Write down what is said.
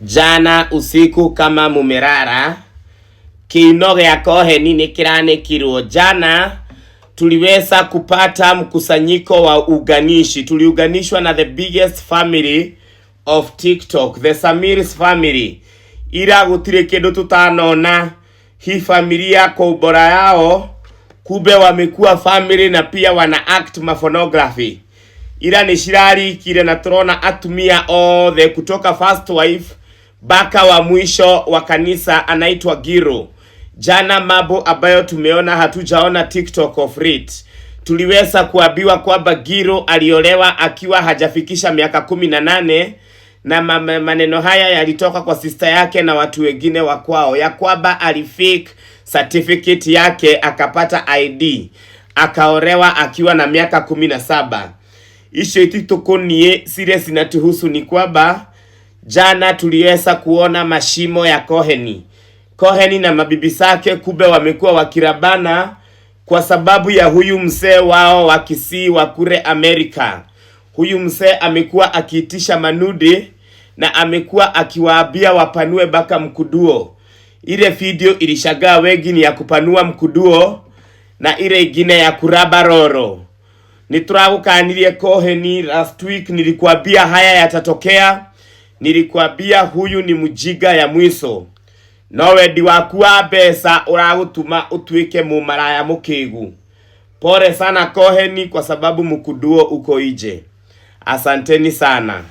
Jana usiku kama mumerara, kiino gĩa Koheni nĩ kĩranĩkirwo. Jana tuliweza kupata mkusanyiko wa uganishi, tuliunganishwa na the biggest family of TikTok, the Samirs family. Ila gũtirĩ kĩndũ tutanona. Hii familia kwa ubora yao, kumbe wamekuwa family na pia wana act maphonography. Ila nĩ cirarikire na turona atumia othe kutoka first wife mpaka wa mwisho wa kanisa anaitwa Giro. Jana mambo ambayo tumeona hatujaona TikTok of late. Tuliweza kuambiwa kwamba Giro aliolewa akiwa hajafikisha miaka 18 na maneno haya yalitoka kwa sister yake na watu wengine wa kwao, ya kwamba alifake certificate yake akapata ID akaolewa akiwa na miaka 17. Icio ititukunie zile zinatuhusu ni kwamba jana tuliweza kuona mashimo ya Koheni. Koheni na mabibi zake kumbe wamekuwa wakirabana kwa sababu ya huyu mzee wao wa Kisii wa kule Amerika. Huyu mzee amekuwa akiitisha manudes na amekuwa akiwaambia wapanue baka mkuduo. Ile video ilishagaa wengi ni ya kupanua mkuduo na ile ingine ya kuraba roro. Nĩtũragũkanirie Koheni last week, nilikuambia haya yatatokea. Nilikuambia huyu ni mjinga ya mwiso. No wendi waku wa mbeca ũragũtũma ũtuĩke mũmaraya mũkĩgu. Pole sana Koheni, kwa sababu mkuduo uko nje. Asanteni sana.